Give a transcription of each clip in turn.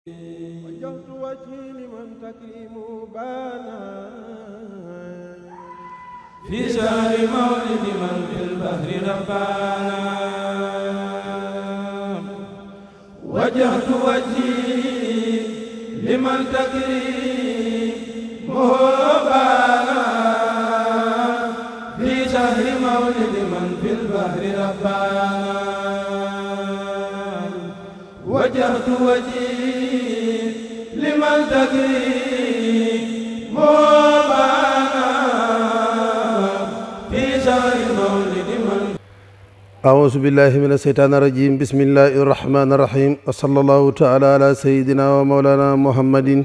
وجهت وجهي لمن تكريم بانا في شهر مولد من في البحر ربانا وجهت وجهي لمن تكريم بانا في شهر مولد من في البحر ربانا وجهت وجهي لمن تكريم بانا في شهر مولد من. أعوذ بالله من الشيطان الرجيم. بسم الله الرحمن الرحيم. وصلى الله تعالى على سيدنا ومولانا محمد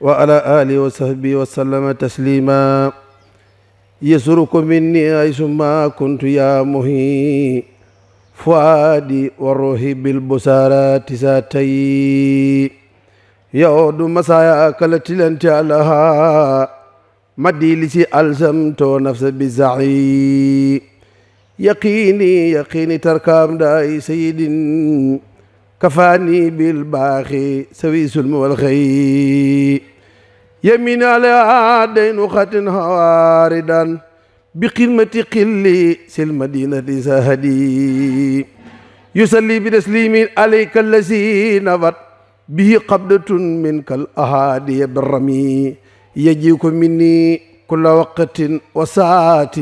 وعلى آله وصحبه وسلم تسليما. يسركم مني حيث ما كنت يا مهي فؤادي والروح بالبصارات ذاتي يعود مسايا كالتي لها مدي لسي ألزمت نفس بزعي يقيني تركام داي سيد كفاني بالباخي سوي سلم والخي يمين على دين خط هواردا بقمة قلي سلمدينة زهدي يصلي بتسليم عليك الذي نبت به قبضة منك الأهادي بالرمي يجيك مني كل وقت وساعة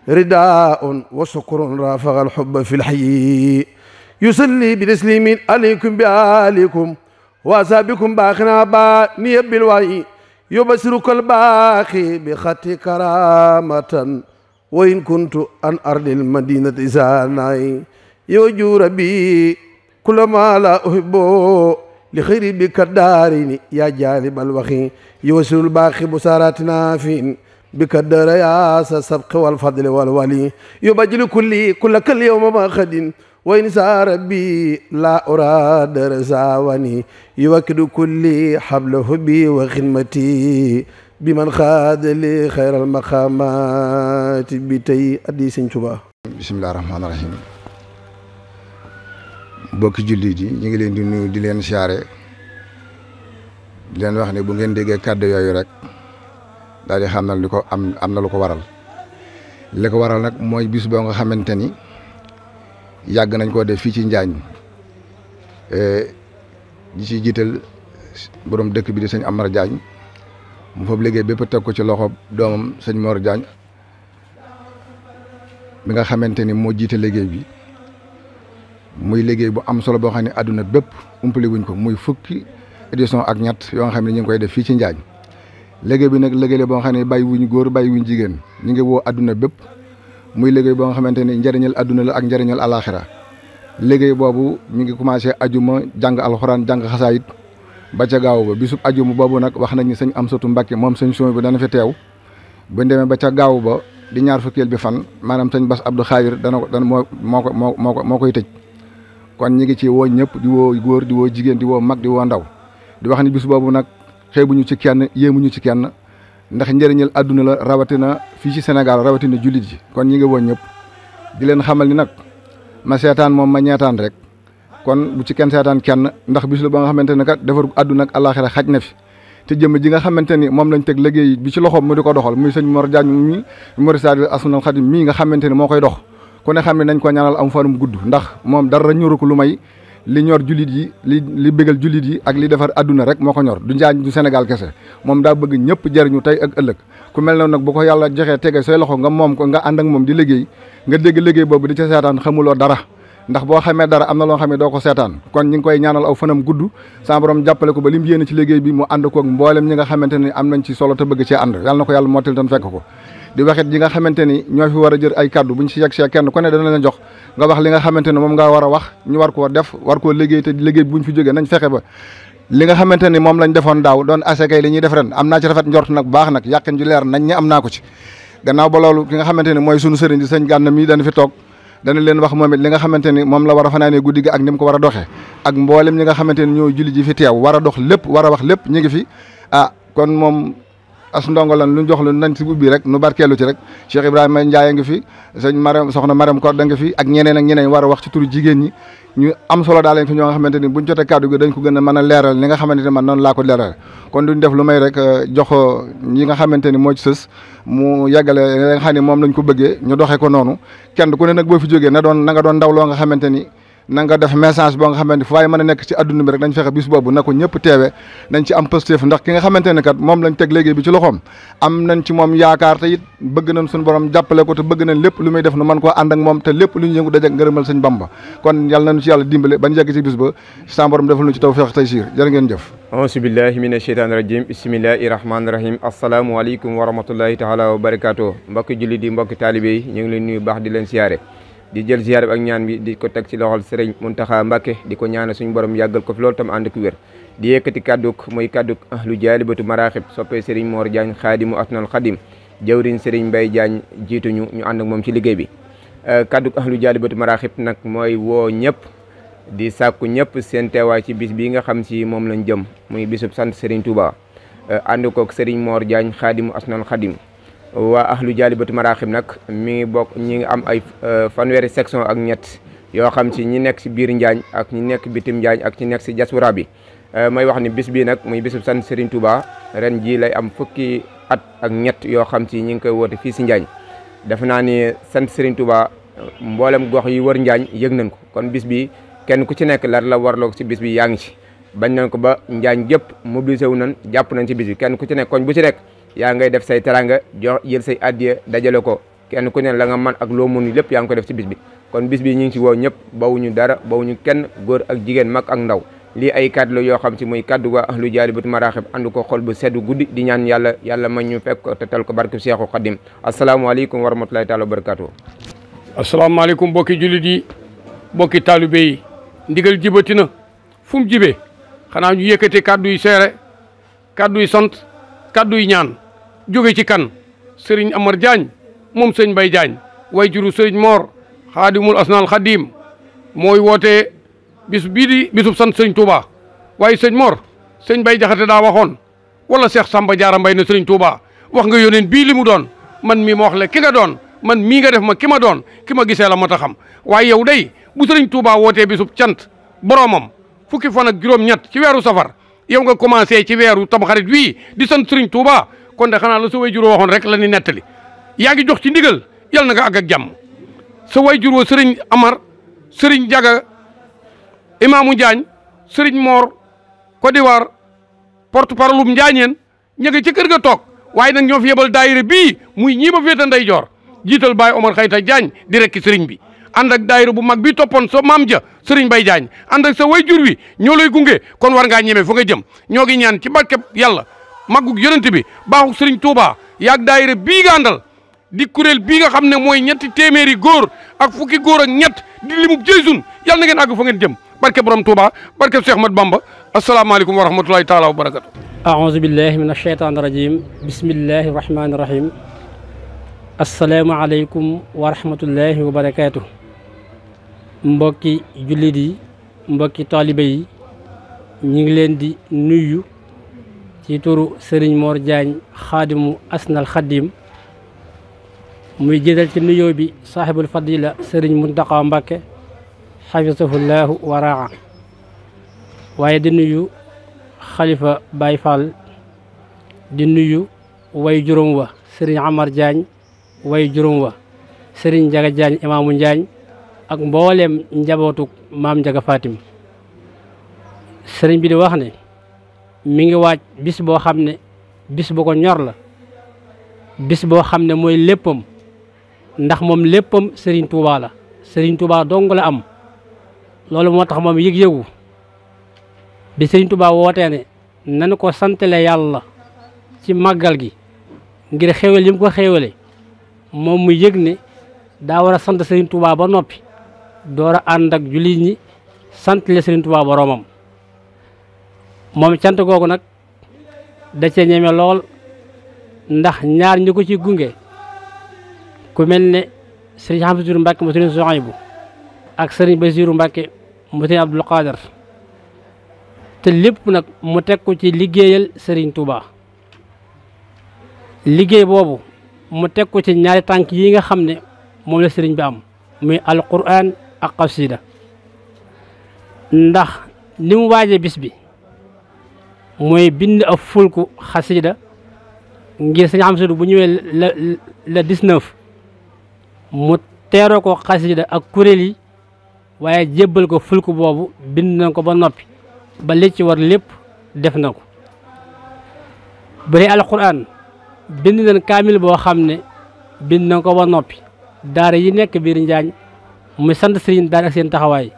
رداء وشكر رافق الحب في الحي يصلي بتسليم عليكم بآلكم وأصحابكم باخنا باني بالوعي يبصرك الباخي بخط كرامة وإن كنت عن أرض المدينة زاناي يوجو ربي كل ما لا أحبه لخير بك الدارين يا جالب الوخي يوصل الباخي بساراتنا فين بك الدار يا السبق والفضل والولي يبجل كل يوم ما خد وإن سار ربي لا أراد رزاوني يوكد كل حبل حبي وخدمتي بمن خاد لي خير المقامات بتي أدي سنتوبا. بسم الله الرحمن الرحيم. bokki jullit yi ñu ngi leen di nuyu di leen siyaare di leen wax ne bu ngeen déggee kàddu yooyu rek daal di xam na li ko am na lu ko waral li ko waral nag mooy bis boo nga xamante ni yàgg nañ koo def fii ci Njaañ di ci jiital borom dëkk bi di sëñ Amar Diagne mu foofu liggéey bépp teg ko ci loxo doomam sëñ Mor Diagne mi nga xamante ni moo jiite liggéey bi muy liggéey bu am solo boo xam ne àdduna bépp umpale wuñ ko muy fukki édition ak ñett yoo nga xam ne ñu ngi koy def fii ci Njaañ liggéey bi nag liggéey la boo xam ne bàyyi wuñ góor bàyyi wuñ jigéen ñu ngi woo àdduna bépp muy liggéey boo nga xamante ni njëriñal àdduna la ak njëriñal alaxira liggéey boobu mi ngi commencé ajuma jàng alxuraan jàng xasaayit ba ca gaaw ba bisub ajuma boobu nag wax nañ ni sëñ Amsatu Mbàkke moom sëñ Sow bi dana fi teew buñ demee ba ca gaaw ba di ñaar fukkeel bi fan maanaam sëñ Bass Abdou Khadir dana moo koy tëj kon ñi ngi ci woo ñëpp di woo góor di woo jigéen di woo mag di woo ndaw di wax ni bis boobu nag xeebuñu ci kenn yéemuñu ci kenn ndax njëriñal àdduna la rawatina fii ci Sénégal rawatina jullit yi kon ñi ngi woo ñëpp di leen xamal ni nag ma seetaan moom ma ñeetaan rek kon bu ci kenn seetaan kenn ndax bis la ba nga xamante ne kat defar àdduna ak àllaaxira xaj na fi te jëmm ji nga xamante ni moom lañ teg liggéey bi ci loxoom mu di ko doxal muy sëñ Mor Diagne mi Mourid Asnal Khadim mii nga xamante ni moo koy dox ku ne xam ne nañ ko ñaanal am fanum gudd ndax moom dara ñoru ko lu may li ñor jullit yi li bégal jullit yi ak li defar àdduna rek moo ko ñor du Njaañ du Sénégal kese moom daa bëgg ñëpp jariñu tey ak ëllëg ku mel noonu nag bu ko yàlla joxee tege say loxo nga moom ko nga ànd ak moom di liggéey nga dégg liggéey boobu di ca seetaan xamuloo dara ndax boo xamee dara am na loo xam ne doo ko seetaan kon ñi ngi koy ñaanal aw fanam gudd sa borom jàppale ko ba lim yéene ci liggéey bi mu ànd koog mboolem ñi nga xamante ni am nañ ci solo te bëgg cee ànd yàlla na ko yàlla mottal tan fekk ko di waxit ñi nga xamante ni ñoo fi war a jël ay kaddu buñ si yegg see kenn ku ne dana leen jox nga wax li nga xamante ne moom nga war a wax ñu war koo def war koo liggéey te liggéey bi buñ fi jógee nañ fexe ba li nga xamante ni moom lañ defoon daaw doon asekay li ñuy def ren am naa ci rafet njort nag bu baax nag yàqin ju leer nañ ñi am naa ko ci gannaaw ba loolu ki nga xamante ni mooy sunu sëriñ di sëñ Gànna mii dana fi toog dana leen wax moom it li nga xamante ni moom la war a fanaanee guddi gi ak ni mu ko war a doxee ak mboolem ñi nga xamante ni ñoo julli ji fi teew war a dox lépp war a wax lépp ñu ngi fi kon moom as ndongo lan lu jox lu nañ si ubbi rek nu barkeelu ci rek Cheikh Ibrahima Ndiaye ngi fi sëñ Maram soxna Maram Korda ngi fi ak ñeneen ak ñeneen war a wax ci turu jigéen ñi ñu am solo daal lañ fi ñoo nga xamante ni buñ jotee kàddu gi dañ ko gën a mën a leeral ni nga xamante ni man noonu laa ko leeral kon duñ def lu may rek jox ñi nga xamante ni moo ci sës mu yeggale nga xam ne moom lañ ko bëggee ñu doxee ko noonu kenn ku ne nag boo fi jógee na nga doon ndaw loo nga xamante ni na nga def message boo nga xamante fu waaye mën a nekk ci adduna bi rek dañ fexe bis boobu na ko ñëpp teewe nañ ci am positif ndax ki nga xamante ne kat moom lañ teg léegi bi ci loxoom am nañ ci moom yaakaar te it bëgg nañ suñu borom jàppale ko te bëgg nañ lépp lu muy def nu mën koo ànd ak moom te lépp lu ñu yëngu dajek ngërëmal sëñ Bamba kon yàlla nañu ci yàlla dimbale bañ yegg ci bis ba sa borom defal ñu ci tawfeex tey siir jërë ngeen jëf auzu billahi mina sheytaani rajim bismillahi rahmaani rahim asalaamaaleykum wa rahmatullahi taala wa barakaatu mbokki julli di mbokki taalibe yi ñu ngi leen nuyu baax di leen siyaare di jël ziyaar bi ak ñaan bi di ko teg ci loxol Sëriñ Muntaxa Mbàkke di ko ñaanal suñu borom yàggal ko fi loolu tam ànd ko wér di yëkkati kàdduk muy kàdduk ahlu jaalibatu maraaxib soppee Sëriñ Moor Jaañ xaadimu asnal xadim jawriñ Sëriñ Mbay Jaañ jiituñu ñu ànd ak moom ci liggéey bi kàdduk ahlu jaalibatu maraaxib nag mooy woo ñëpp di sàkku ñëpp seen teewaay ci bis bii nga xam si moom lañ jëm muy bisub sant Sëriñ Tuuba ànd kook Sëriñ Moor Jaañ xaadimu asnal xadim waa ahlu jaalibatu maraaxib nag mi ngi bokk ñi ngi am ay fanweeri section ak ñett yoo xam si ñi nekk si biir Njaañ ak ñi nekk bitim Njaañ ak ñi nekk si diaspora bi may wax ni bis bii nag muy bisub sant Serigne Touba ren ji lay am fukki at ak ñett yoo xam si ñi ngi koy woote fii si Njaañ defe naa ni sant Serigne Touba mboolem gox yi wër Njaañ yëg nañ ko kon bis bi kenn ku ci nekk la warloo si bis bi yaa ngi ci bañ nañ ko ba Njaañ gépp mobilisé wu nañ jàpp nañ ci bis bi kenn ku ci nekk koñ bu ci nekk yaa ngay def say teranga jox jël say addiya dajale ko kenn ku ne la nga man ak loo mun lépp yaa ngi ko def ci bis bi kon bis bi ñu ngi ci woo ñëpp bawuñu dara bawuñu kenn góor ak jigéen mag ak ndaw lii ay kàddu la yoo xam ci muy kàddu waa ahlu jaalibatu maraaxib ànd ko xol bu seddu guddi di ñaan yàlla ma ñu fekk ko te tal ko barke Seexu Xadim asalaamaaleykum wa rahmatulahi taala wa barakatuh asalaamaaleykum mbokki jullit yi mbokki taalibe yi ndigal jibati na fu mu jibee xanaa ñu yëkkati kàddu yi seere kàddu yi sant kàddu yi ñaan jóge ci kan sëriñ Amar Diagne moom sëñ Mbay Diagne way juru sëriñ Moor xaadimul asnal xadim mooy woote bis bii di bisub sant sëñ Touba waaye sëñ Moor sëñ Mbay Jaxate daa waxoon wala Seex Samba Jaara Mbay na sëriñ Touba wax nga yóneen bii li mu doon man mii ma wax le ki nga doon man mii nga def ma ki ma doon ki ma gisee la ma ta xam waaye yow day bu sëriñ Touba wootee bisub cant boromam fukki fan ak juróom-ñett ci weeru safar yow nga commencé ci weeru tamxarit wii di sant Sëriñ Touba kon de xanaa la sa way jur waxoon rek la ni nettali yaa ngi jox ci ndigal yal na nga àgg ak jàmm sa way jur Sëriñ Amar Sëriñ Jaga Imaamu Njaañ Sëriñ Moor Côte d'Ivoire porte parole um Njaañeen ña nga ci kër ga toog waaye nag ñoo fi yebal daayira bii muy ñii ma féeta nday joor jiital Baay Omar Xayta Jaañ di rekki sëriñ bi ànd ak daayira bu mag bi toppoon sa maam ja sëriñ Bay Jaañ ànd ak sa way jur wi ñoo lay gunge kon war ngaa ñeme fu nga jëm ñoo ngi ñaan ci barkeb yàlla maggug yonent bi baaxu sëriñ Touba yaag daayira bii nga àndal di kuréel bii nga xam ne mooy ñetti téeméeri góor ak fukki góor ak ñett di limub jëysun yàlla na ngeen àgg fa ngeen jëm barke borom Touba barke Cheikh Ahmad Bamba asalaamaaleykum wa rahmatulahi taala wa barakatu aouzu billahi min asheytaan rajim bismillahi rahmani rahim asalaamaaleykum wa rahmatullahi wa barakatuh mbokki jullit yi mbokki taalibe yi ñu ngi leen di nuyu ci turu Serigne Mor Diagne xaadimu asnal xadim muy jiital ci nuyoo bi saaxibul fadila Serigne Muntaqa Mbàkke xafisahullahu wa raa waaye di nuyu xalifa Baye Fall di nuyu way juróom wa Serigne Amar Diagne way juróom wa Serigne Jaga Diagne imaamu Njaañ ak mboolem njabootu maam Njaga Fatim sëriñ bi di wax ne mi ngi waaj bis boo xam ne bis bu ko ñor la bis boo xam ne mooy léppam ndax moom léppam Serigne Touba la Serigne Touba dong la am loolu moo tax moom yëg-yëgu bi Serigne Touba wootee ne nanu ko santale yàlla ci màggal gi ngir xéwal yi mu ko xéwale moom mu yëg ne daa war a sant Serigne Touba ba noppi door a ànd ak jullit ñi sant le Serigne Touba boroomam moom cant googu nag da cee ñeme lool ndax ñaar ñi ko ci gunge ku mel ne Serigne Hamsatu Mbàkke mu Serigne Souhaïbou ak Serigne Basiru Mbàkke mu Serigne Abdul Qadir te lépp nag mu teg ko ci liggéeyal Serigne Touba liggéey boobu mu teg ko ci ñaari tànk yi nga xam ne moom la sëriñ bi am muy alquran ak xasida ndax ni mu waaje bis bi mooy bind ab fulku xasida ngir sëñ Amsatu bu ñëwee la 19 mu teeroo ko xasida ak kuréel yi waaye jébbal ko fulku boobu bind na ko ba noppi ba li ci war lépp def na ko bu dee alquran bind nañ kaamil boo xam ne bind na ko ba noppi daara yi nekk biir Njaañ muy sant sëriñ daara ak seen taxawaay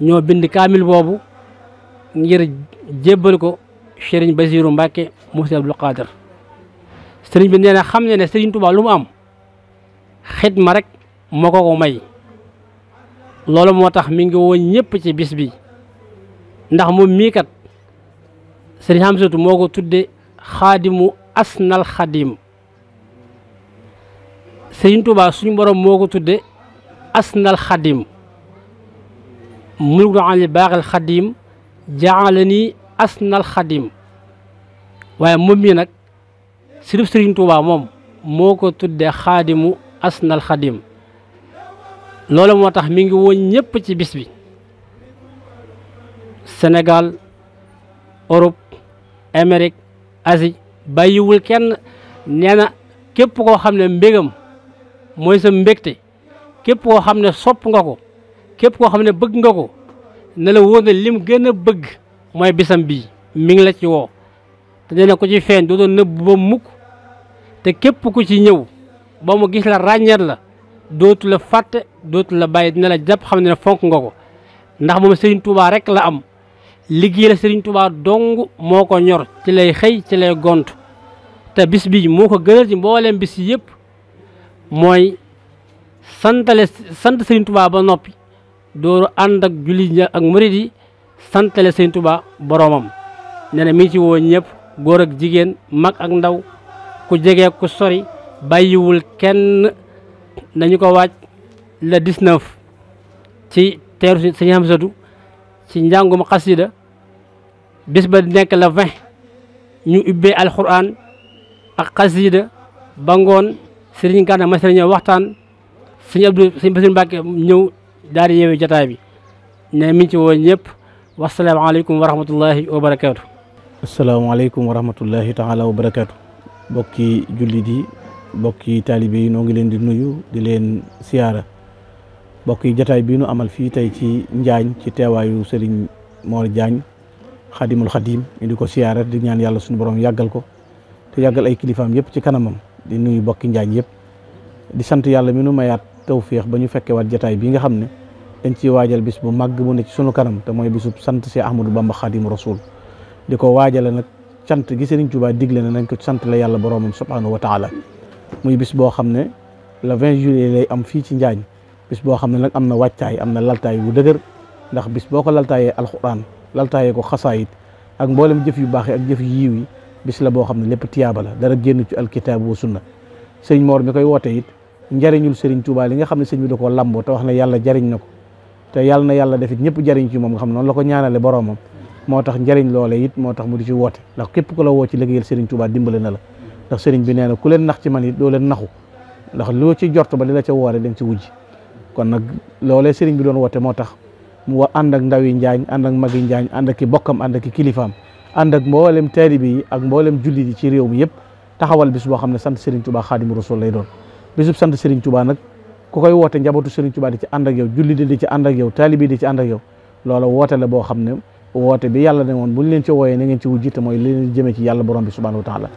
ñoo bind kaamil boobu ngir jébbal ko Sëriñ Basiiru Mbàkke mu Sëriñ Abdul Qaadir sëriñ bi nee na xam ne Sëriñ Tuubaa lu mu am xidma rek moo ko may loolu moo tax mi ngi woon ñëpp ci bis bi ndax moom mii kat sëriñ Hamsatu moo ko tudde xaadimu asnal xadim Sëriñ Tuubaa suñu borom moo ko tudde asnal xadim mulku ali baaxil xadim jaalani asnal xadim waaye moom mii nag sirif Sëriñ Tuubaa moom moo ko tudde xaadimu asnal xadim loolu moo tax mi ngi woon ñëpp ci bis bi Sénégal Europe Amérique Asie bàyyiwul kenn nee na képp koo xam ne mbégam mooy sa mbégte képp koo xam ne sopp nga ko képp koo xam ne bëgg nga ko ne la wóor ne lim gën a bëgg mooy bisam bii mi ngi la ci woo te nee na ko ci feeñ doo doon nëbb ba mukk te képp ku ci ñëw ba mu gis la ràññeet la dootu la fàtte dootu la bàyyi dina la jàpp xam ne fonk nga ko ndax moom Serigne Touba rek la am liggéey la Serigne Touba dong moo ko ñor ci lay xëy ci lay gont te bis bi moo ko gënal ci mboolem bis yëpp mooy sant Serigne Touba ba noppi dooru ànd ak jullit ñi ak murid yi santale Serigne Touba boromam nee na mi ngi ci woo ñëpp góor ak jigéen mag ak ndaw ku jege ku sori bàyyiwul kenn nañu ko waaj le 19 ci teeru Sëriñ Hamsatu ci njàngum xasida bis ba nekk le 20 ñu ubbee alquran ak xasida ba ngoon Sëriñ Gana Mesere ñëw waxtaan Sëriñ Basiru Mbàkke ñëw daal di yeewu jotaay bi ne mi ngi ci woo ñëpp wasalaamaaleykum wa rahmatullahi wa barakaatu. asalaamaaleykum wa rahmatullahi taala wa barakaatu. bokki jullit yi bokki taalibe yi noo ngi leen di nuyu di leen siyaara bokki jataay bi nu amal fii tey ci Njaañ ci teewaayu Serigne Mor Diagne xadimul xadim ñu di ko siyaara di ñaan yàlla suñu borom yàggal ko te yàggal ay kilifaam yëpp ci kanamam di nuyu bokki Njaañ yëpp di sant yàlla mi nu mayaat tawféex ba ñu fekke waat jataay bi nga xam ne dañ ciy waajal bis bu màgg bu ne ci sunu kanam te mooy bisub sant si Ahmadou Bamba Xaadimu Rasuul di ko waajale nag cant gi Serigne Touba digle na nañ ko sant la yàlla boromam subhanahu wa taala muy bis boo xam ne le 20 juillet lay am fii ci Njaañ bis boo xam ne nag am na wàccaay am na laltaay bu dëgër ndax bis boo ko laltaayee alxuraan laltaayee ko xasaayit ak mboolem jëf yu baax yi ak jëf yu yiw yi bis la boo xam ne lépp tiyaaba la dara génn ci alkitaabu wa sunna sëñ Mor mi koy woote it njariñul Serigne Touba li nga xam ne sëñ bi da koo lamboo te wax ne yàlla jariñ na ko te yàlla na yàlla defit ñëpp jariñ ci moom nga xam ne noonu la ko ñaanale boromam moo tax njariñ loole it moo tax mu di ci woote ndax képp ku la woo ci liggéeyal Serigne Touba dimbale na la ndax Serigne bi nee na ku leen nax ci man it doo leen naxu ndax loo ci jort ba li la ca woore da nga ci wujj kon nag loolee Serigne bi doon woote moo tax mu ànd ak ndaw yi Njaañ ànd ak mag yi Njaañ ànd ak ki bokkam ànd ak ki kilifaam ànd ak mboolem taalibe yi ak mboolem jullit yi ci réew mi yëpp taxawal bis boo xam ne sant Serigne Touba Xaadimu Rasuul lay doon bisub sant Serigne Touba nag ku koy woote njabootu Serigne Touba di ci ànd ak yow jullit di ci ànd ak yow taalibe di ci ànd ak yow loola woote la boo xam ne woote bi yàlla ne woon buñ leen ci wooyee na ngeen ci wujji te mooy leen jëmee ci yàlla borom bi subhanahu wa taala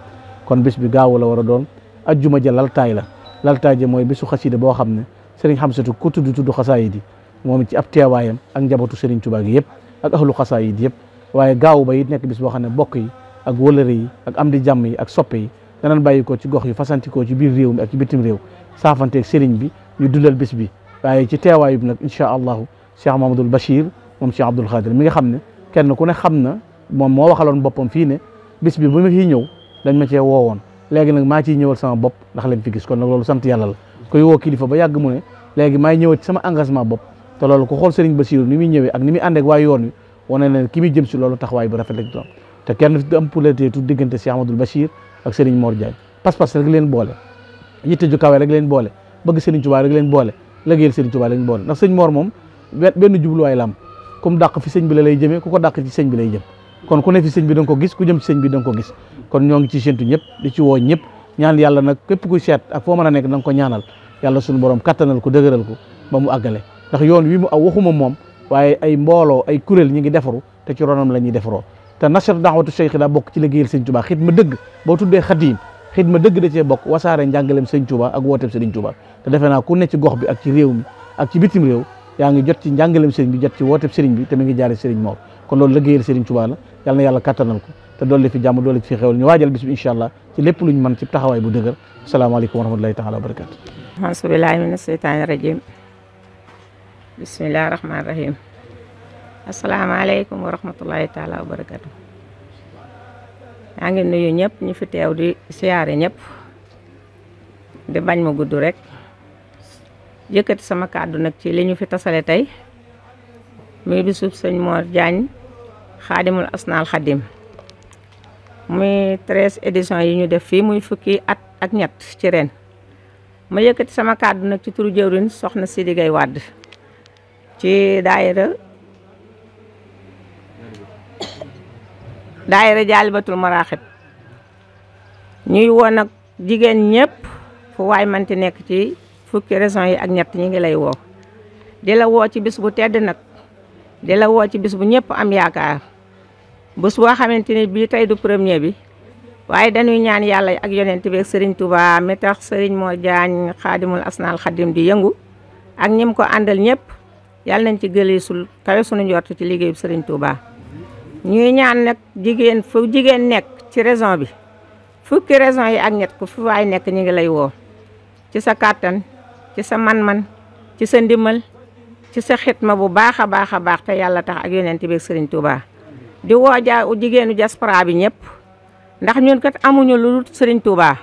kon bis bi gaawu la war a doon ajjuma ja laltaay la laltaay ja mooy bisu xasida boo xam ne Serigne Hamsatu ku tudd xasaayid yi moom ci ab teewaayam ak njabootu Serigne Touba gi yëpp ak ahlu xasaayid yëpp waaye gaawu ba it nekk bis boo xam ne bokk yi ak wëlëre yi ak am di jàmm yi ak soppe yi danañ bàyyi ko ci gox yi fasantikoo ci biir réew mi ak ci bitim réew saafanteeg Serigne bi ñu dundal bis bi waaye ci teewaayu bi nag incha allahu Cheikh Mamadou Bachir moom Cheikh Abdoul Khadir mi nga xam ne kenn ku ne xam na moom moo waxaloon boppam fii ne bis bi bu ma fii ñëw dañ ma cee woowoon léegi nag maa ciy ñëwal sama bopp ndax leen fi gis kon nag loolu sant yàlla la koy woo kilifa ba yàgg mu ne léegi maay ñëwal ci sama engagement bopp te loolu ku xool Serigne Bassirou ni muy ñëwee ak ni muy àndeek waa yoon wi wane ne ki muy jëm si loolu taxawaay bu rafet la doon te kenn du am puleteetu diggante Cheikh Amadou Bachir ak Serigne Mor Diagne pas-pas rek leen boole yitte ju kawe rek leen boole bëgg Serigne Touba rek leen boole liggéeyal Serigne Touba leen boole ndax sëñ Mor moom benn jubluwaay la am comme dàq fi sëñ bi la lay jëmee ku ko dàq ci sëñ bi lay jëm kon ku ne fi sëñ bi da nga ko gis ku jëm ci sëñ bi da nga ko gis kon ñoo ngi ci séntu ñëpp di ci woo ñëpp ñaan yàlla nag képp kuy seet ak foo mën a nekk da nga ko ñaanal yàlla suñu borom kattanal ko dëgëral ko ba mu àggale ndax yoon wi mu aw waxuma moom waaye ay mbooloo ay kuréel ñi ngi defaru te ci ronam la ñuy defaroo te nashr da'watu cheikh daa bokk ci liggéeyal sëñ Touba xidma dëgg boo tuddee xadim xidma dëgg da cee bokk wasaare njàngaleem sëñ Touba ak wooteem sëriñ Touba te defe naa ku ne ci gox bi ak ci réew mi ak ci bitim réew yaa ngi jot ci njàngaleem sëriñ bi jot ci wooteem sëriñ bi te mi ngi jaare sëriñ Mor kon loolu liggéeyal sëriñ Touba la yàlla na yàlla kattanal ko te dolli fi jàmm dolli fi xewal ñu waajal bis bi incha allah ci lépp luñ mën ci taxawaay bu dëgër asalaamaaleykum wa rahmatulahi taala wa barakatu asubillahi mina seytaani rajim bismillahi rahmaani rahim asalaamaaleykum wa rahmatulahi taala wa barakatu yaa ngi nuyu ñëpp ñu fi teew di siyaare ñëpp di bañ ma gudd rek yëkkati sama kàddu nag ci li ñu fi tasale tey muy bisub sëñ Mor Diagne xaadimul asnaal xadim muy 13 éditions yi ñu def fii muy fukki at ak ñett ci ren ma yëkkati sama kàddu nag ci turu jëwrin soxna Sidi Gaye Wade ci daayira Jaalibatul Maraaxib ñuy woo nag jigéen ñëpp fu waay manti nekk ci fukki régions yi ak ñett ñi ngi lay woo di la woo ci bis bu tedd nag di la woo ci bis bu ñëpp am yaakaar bés boo xamante ni bii tey du premier bi waaye dañuy ñaan yàlla ak yonent bi ak Serigne Touba mi tax Serigne Mor Diagne xaadimul asnaal xadim di yëngu ak ñim ko àndal ñëpp yàlla nañ ci gëlisul kawe sunu njort ci liggéeyu Serigne Touba. ñuy ñaan nag jigéen fu jigéen nekk ci région bi fukki régions yi ak ñett ku fu waay nekk ñu ngi lay woo ci sa kàttan ci sa man-man ci sa ndimbal ci sa xitma bu baax a baax a baax te yàlla tax ak yonent bi ak Serigne Touba. di woo jigéenu diaspora bi ñëpp ndax ñun kat amuñu lu dul Serigne Touba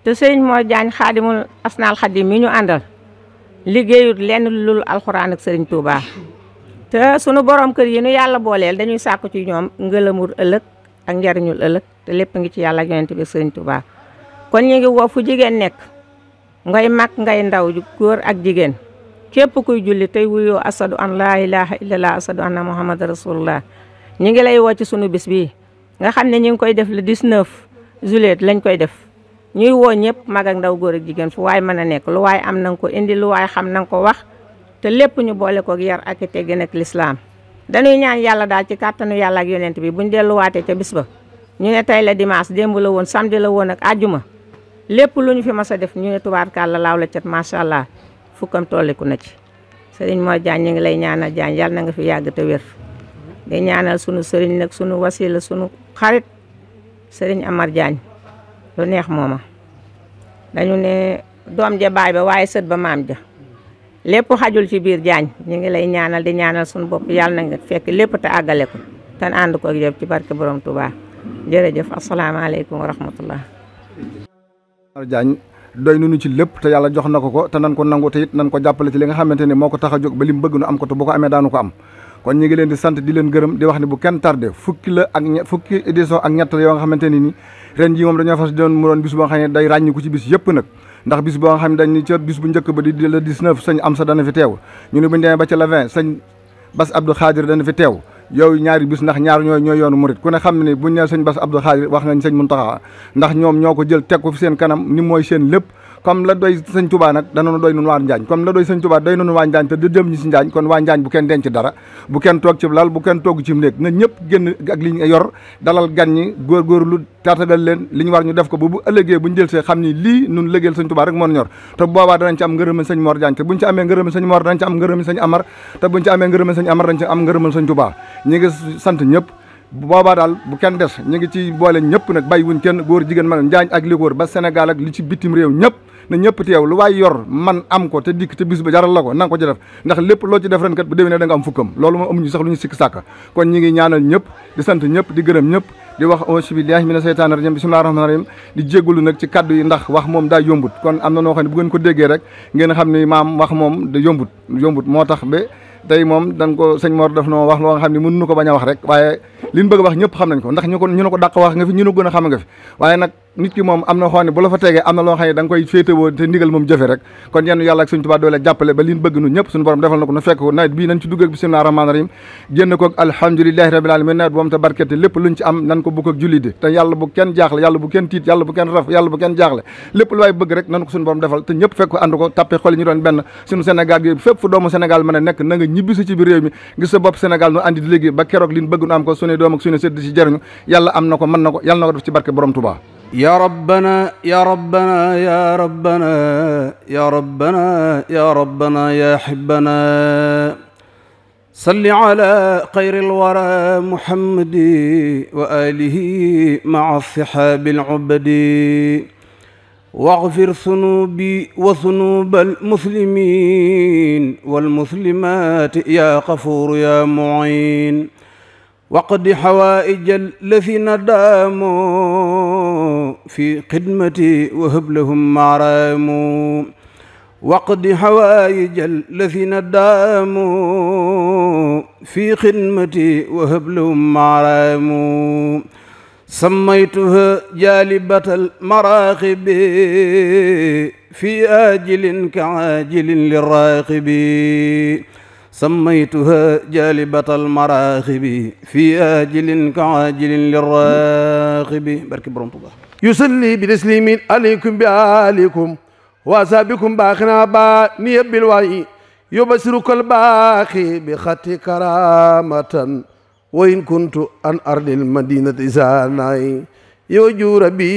te Serigne Mor Diagne xaadimul asnaal xadim mi ñu àndal liggéeyut lenn lu dul alxuraan ak Serigne Touba te sunu borom kër yi nu yàlla booleel dañuy sàkku ci ñoom ngëlamul ëllëg ak njariñul ëllëg te lépp ngi ci yàlla ak yonent bi ak Serigne Touba kon ñu ngi woo fu jigéen nekk ngay mag ngay ndaw góor ak jigéen képp kuy julli tey wuyoo asadu an laa ilaha illallah asadu anna muhammad rasulullah ñu ngi lay woo ci sunu bis bii nga xam ne ñu ngi koy def le 19 juillet lañ koy def ñuy woo ñëpp mag ak ndaw góor ak jigéen fu waay mën a nekk lu waay am na nga ko indi lu waay xam na nga ko wax te lépp ñu boole ko yar ak teggin ak lislaam dañuy ñaan yàlla daal ci kàttanu yàlla ak yonent bi buñ delluwaatee ca bis ba ñu ne tey la dimanche démb la woon samedi la woon ak àjjuma lépp lu ñu fi mas a def ñu ne tubaarkàlla laaw la cat macha allah fukkam tolliku na ci Serigne Mor Diagne ñu ngi lay ñaanal Diagne yàlla na nga fi yàgg te wér di ñaanal sunu sëriñ nag sunu wasila sunu xarit Serigne Amar Diagne lu neex mooma dañu ne doom ja baay ba waaye sët ba maam ja lépp xajul ci biir Diagne ñu ngi lay ñaanal di ñaanal sunu bopp yàlla na nga fekk lépp te àggale ko te ànd ko ak yow ci barke borom Touba jërëjëf asalaamaaleykum wa rahmatullah. Diagne doy nañu ci lépp te yàlla jox na ko te nan ko nangu te it nan ko jàppale ci li nga xamante ne moo ko tax a jóg ba li mu bëgg nu am ko te bu ko amee daanu ko am kon ñu ngi leen di sant di leen gërëm di wax ne bu kenn tardé fukki édition ak ñett yoo nga xamante ne ni ren jii moom dañoo fas doon mu doon bis boo xam ne day ràññiku ci bis yëpp nag ndax bis boo nga xam ne dañ ca bis bu njëkk ba di le 19 sëñ Amsa dana fi teew ñu ne bu ñu demee ba ca le 20 sëñ Bass Abdou Khadir dana fi teew yow ñaari bis ndax ñaar ñooy yoonu murit ku ne xam ne buñ nee sëñ Bass Abdou Khadir wax ngañ sëñ Mountakha ndax ñoom ñoo ko jël teg ko fi seen kanam ni mooy seen lépp comme la doy sëñ Touba nag danoonu doy nun waa Njaañ comme la doy sëñ Touba doy nunu waa Njaañ te jëm ñi si Njaañ kon waa Njaañ bu kenn denc dara bu kenn toog ci lal bu kenn togg ci néeg na ñëpp génn ak li ñu yor dalal gan ñi góorgóorlu tartagal leen li ñu war ñu def ko bu ëllëgee buñ jël see xam ni lii nun lëggeel sëñ Touba rek moo ñor te boobaa danañ ci am ngërëmal sëñ Mor Diagne te buñ ci amee ngërëmal sëñ Mor danañ ci am ngërëmal sëñ Amar te buñ ci amee ngërëmal sëñ Amar dañ ci am ngërëmal sëñ Touba ñi ngi sant ñëpp boobaa daal bu kenn des ñu ngi ci boole ñëpp nag bàyyi wuñ kenn góor jigéen mag Njaañ ak li ko wër ba Sénégal ak li ci bitim réew ñëpp na ñëpp teew lu waay yor man am ko te dikk te bis ba jaral la ko na nga ko ci def ndax lépp loo ci def ren kat bu déwénee da nga am fukkam loolu moom amuñu sax lu ñu sikk sàkka kon ñi ngi ñaanal ñëpp di sant ñëpp di gërëm ñëpp di wax auzu billahi mina seytaani rajim bismillahir rahmanir rahim di jégalu nag ci kaddu yi ndax wax moom daa yombut kon am na noo xam ne bu ngeen ko déggee rek ngeen xam ni maam wax moom da yombut moo tax ba tey moom dañ ko sëñ Mor def noo wax loo nga xam ne mënuñu ko bañ a wax rek waaye liñ bëgg a wax ñëpp xam nañ ko ndax ñu ne ko dàq wax nga fi ñu ne gën a xam nga fi waaye nag nit ki moom am na xoo ne bu la fa tegee am na loo xam ne da nga koy féetewoo te ndigal moom jëfe rek kon yenn yàlla ak Sëriñ Tuubaa doole jàppale ba liñ bëgg nu ñëpp suñu borom defal na ko nu fekk ko nawet bii nañ ci dugg ak bismillaahi rahmaani rahiim génn ko ak alhamdulillahi rabbil alamin nawet boom te barkete lépp luñ ci am nan ko bukk ak julli te yàlla bu kenn jaaxle yàlla bu kenn tiit yàlla bu kenn raf yàlla bu kenn jaaxle lépp lu waay bëgg rek nan ko suñu borom defal te ñëpp fekk ko ànd ko tàppe xol ñu doon benn suñu Sénégal gi fépp fu doomu Sénégal mën a nekk na nga ñibbisi ci biir réew mi gis sa bopp Sénégal nu andi di léegi ba keroog liñ bëgg nu am ko suñu doom ak suñu sët di ci jëriñu yàlla am na ko mën na ko yàlla na ko def ci barke borom Touba يا ربنا يا ربنا يا ربنا يا ربنا يا ربنا يا حبنا صل على خير الورى محمد وآله مع الصحاب العبد واغفر ذنوبي وذنوب المسلمين والمسلمات يا غفور يا معين وقد حوائج الذين داموا في خدمتي وهب لهم مرام وقد حوائج الذين داموا في خدمتي وهب لهم مرام سميتها جالبة المراقب في آجل كعاجل للراقب سميتها جالبة المراغب في آجل كعاجل للراغب بارك بروم توبا يصلي بتسليم عليكم بآلكم وأصحابكم باخنا با نيب بالوعي يبصرك الباخي بخط كرامة وإن كنت عن أرض المدينة زاناي يوجو ربي